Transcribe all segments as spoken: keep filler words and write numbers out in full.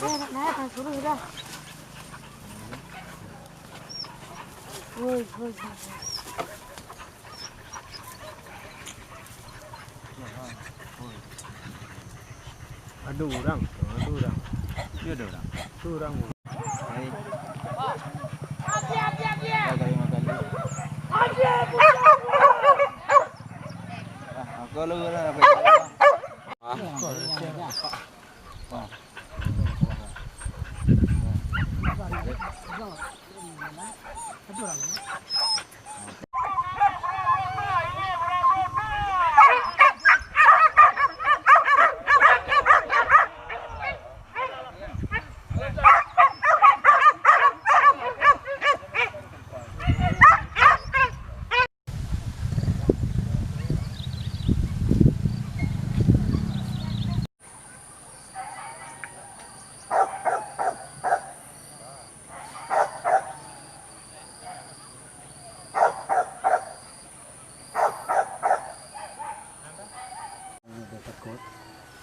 Udah, nak naik, ah, suruh sudah. Woi, woi, woi, woi. Ada urang, ada urang. Iyo, ada urang. Tu urang. Baik. Dah kali makan dulu. Ah, aku lalu dah dapat. Ah.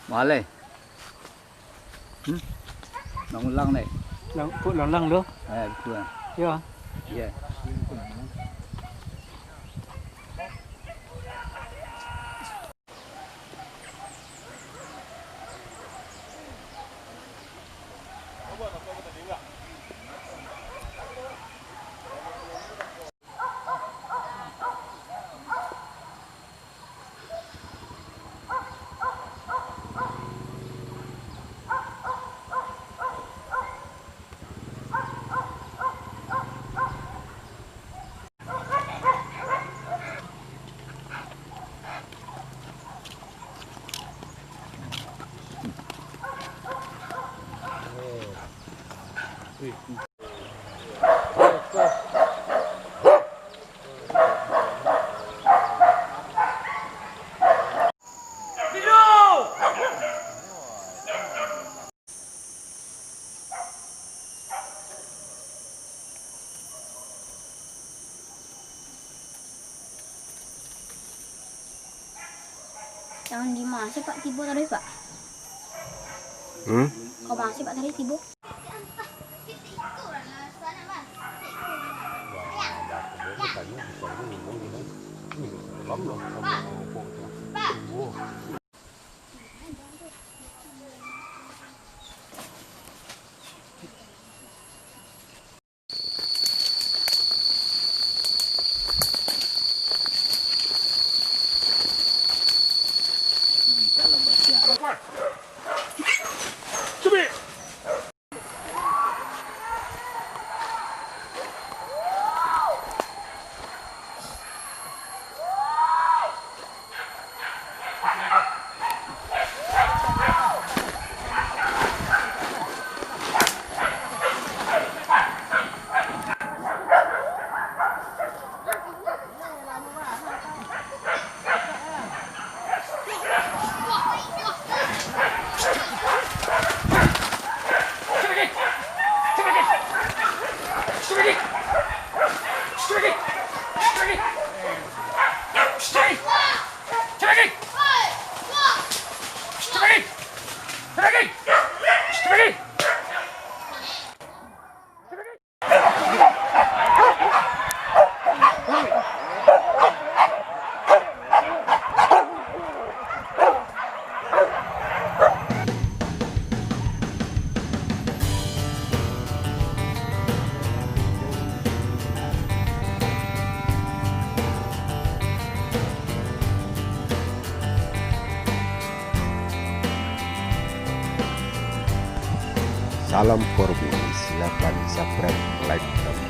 Maleh. Hmm? Nang ulang, Nek. Nang, kok nang ulang tu? Eh, betul lah. Ya. Ya. Jangan di masa Pak tibo tadi, Pak? Hmm? Kau masih Pak tadi tibo? Salam Korbin, silakan subscribe, like, dan